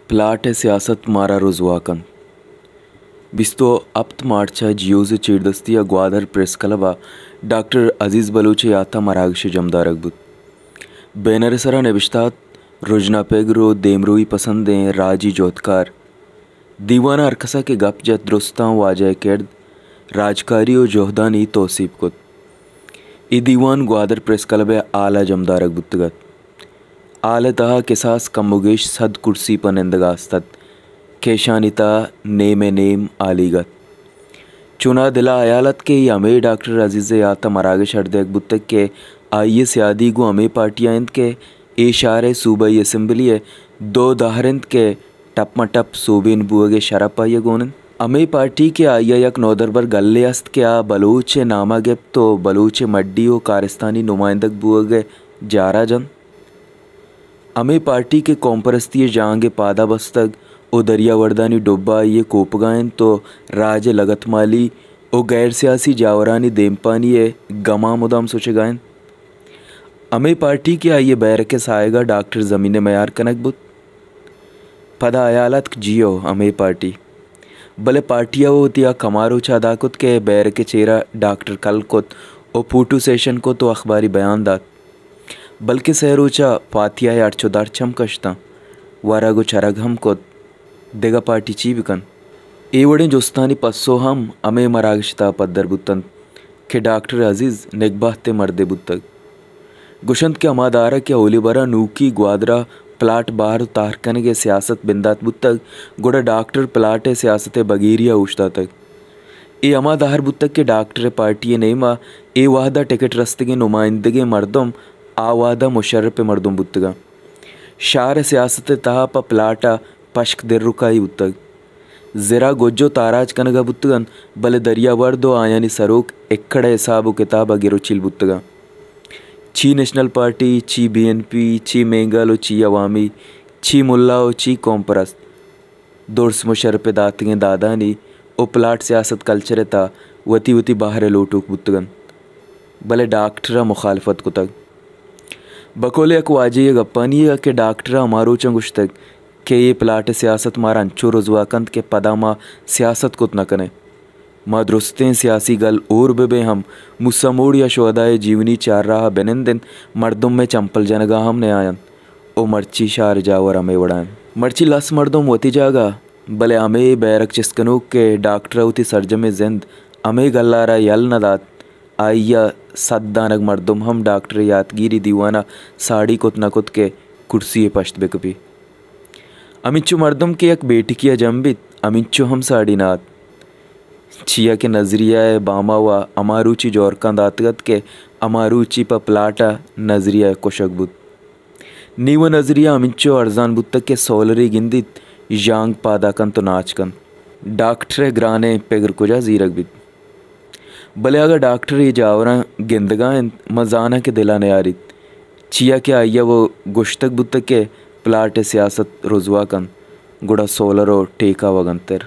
پلاٹ ءِ سیاست مارا رزوا کنت۔ بیست ءُ ہپت مارچ ءَ جیوز ءِ چیردستی ءَ گوادر پریس کلب ءَ ڈاکٹر عزیز بلوچ ءِ یات ءَ مراگش ءِ جمدارگ بوت۔ بینر ءِ سرا نبشتہ ات، رژنا پگر ءُ دیمروئی پسندیں راجی جہدکار۔ دیوان ءَ ہرکس ءَ کہ گپ جت، درستاں واجہ ءِ کرد، راجکاری ءُ جہدانی توسیپ کت۔ اے دیوان گوادر پریس کلب ءِ ہال ءَ جمدارگ بوتگ ات۔ ہال ءِ تہا کساس کم ءُ گیش صد کرسی پہ نندگ ءَ است ات کہ ایشانی تہا نیم ءِ نیم ہالیگ ات۔ چوناہا دل ءَ ہیال ات کہ اے ہمے ڈاکٹر عزیز ءِ یات ءَ مراگش اڈ دیگ بوتگ کہ آئی ءِ سیادی گوں ہمے پارٹی ءَ انت کہ اے شہر ءِ صوبائی اسمبلی ءِ دو دہر انت کہ ٹپ ماں ٹپ سوبین بوگ ءِ شرپ آئی ءَ گون انت۔ ہمے پارٹی کہ آئی ءَ یک نودربر گلے است کہ آ بلوچ ءِ نام ءَ گپت ءُ بلوچ ءِ مڈی ءُ کارستانی نمائندگ بوگ ءِ جار ءَ جنت۔ ہمے پارٹی کہ قوم پرستی ءِ جانگ ءِ پاد ءَ بستگ ءُ دریا وردانی ڈبہ آئی ءِ کوپگ ءَ انت ءُ راج ءِ لگتمالی ءُ غیر سیاسی جاورانی دیمپانی ءِ گماں مدام سچگ ءَ انت۔ ہمے پارٹی کہ آئی ءِ بیرک ءِ ساہگ ءَ ڈاکٹر زمین ءِ میار کنگ بوت۔ پدا ہیال اتک جیو ہمے پارٹی۔ بلے پارٹی ءَ وتی آ کماروچ ادا کت کہ بیرک ءِ چیرا ڈاکٹر کل کت ءُ پوٹو سیشن کت ءُ اخباری بیان دات۔ بلکیں سئے روچ ءَ پاتیا ءِ ہرچ ءُ درچ ہم کشتاں، ورگ ءُ چرگ ہم کت، دگہ پارٹی چی بہ کنت؟ اے وڑیں جستانی پسو ہم ہمے مراگش ءِ تہا پدر بوت انت کہ ڈاکٹر عزیز نگبہتیں مردے بوتگ۔ گوشنت کہ ہما دار ءَ کہ اولی بر ءَ نوکی گوادر ءَ پلاٹ بہر ءُ تہر کنگ ءِ سیاست بندات بوتگ، گڑا ڈاکٹر پلاٹ ءِ سیاست ءِ بگیری ءَ اوشتاتگ۔ اے ہما دہر بوتگ کہ ڈاکٹر ءِ پارٹی ءِ نیم ءَ اے وہد ءَ ٹکٹ رستگیں نمائندگیں مردم آ وہد ءَ مشرپ ءِ مردم بوتگ انت۔ شہر ءِ سیاست ءِ تہا پہ پلاٹ ءَ پشک درکائی بوتگ۔ زر ءَ گج ءُ تاراج کنگ ءَ بوتگ انت، بلے دریا ورد ءُ آیانی سروک اکڑ ءِ حساب ءُ کتاب ءَ گر ءُ چیل بوتگ انت۔ چی نیشنل پارٹی، چی بی این پی، چی مینگل ءُ چی عوامی، چی ملا ءُ چی قوم پرست۔ درس مشرپ ءِ داتگیں دادانی ءُ پلاٹ سیاست کلچر ءِ تہا وتی وتی بہر ءِ لوٹوک بوتگ انت، بلے ڈاکٹر ءَ مخالفت کتگ۔ بقول یک واجہ ءِ گپانی ءَ کہ ڈاکٹر ءَ ہما روچاں گوشتگ کہ اے پلاٹ ءِ سیاست مارا انچو رزوا کنت کہ پدا ما سیاست کت نہ کنیں۔ ما درستیں سیاسی گل ہور بہ بیں ہم، موسی موڑ یا شہدائے جیونی چارراہ ءَ بہ نندیں، مردم مئے چمپل جنگ ءَ ہم نیاینت۔ ءُ مرچی شہر ءِ جاور ہمے وڑا انت۔ مرچی لس مردم وتی جاگہ، بلے ہمے بیرک چست کنوک کہ ڈاکٹر ءَ وتی سرجمیں زند ہمے گل ءَ را یل نہ دات، آئی ءَ صد دانگ مردم ہم ڈاکٹر ءِ یاتگیری دیوان ءَ ساڑی کت نہ کت کہ کرسی ءِ پشت بہ کپی۔ ہمینچو مردم کہ یک بیٹکی ءَ جم بیت، ہمینچو ہم ساڑی نہ ات۔ چیا کہ نظریہ ءِ باماوا ہما روچی جورکاں داتگ ات کہ ہما روچی پہ پلاٹ ءَ نظریہ ءِ کشگ بوت۔ نی و نظریہ ہمینچو ارزان بوتگ کہ سولرے گندیت، ژانگ پادا کنت و ناچ کنت۔ ڈاکٹر ءِ گرانیں پگر کجا زیرگ بیت؟ بلے اگاں ڈاکٹر اے جاوراں گندگا انت، من زاناں کہ دل ءَ نیاریت، چیا کہ آئی ءَ و گوشتگ بوتگ کہ پلاٹ ءِ سیاست رزوا کنت، گڑا سولر و ٹیکہ و گنتر۔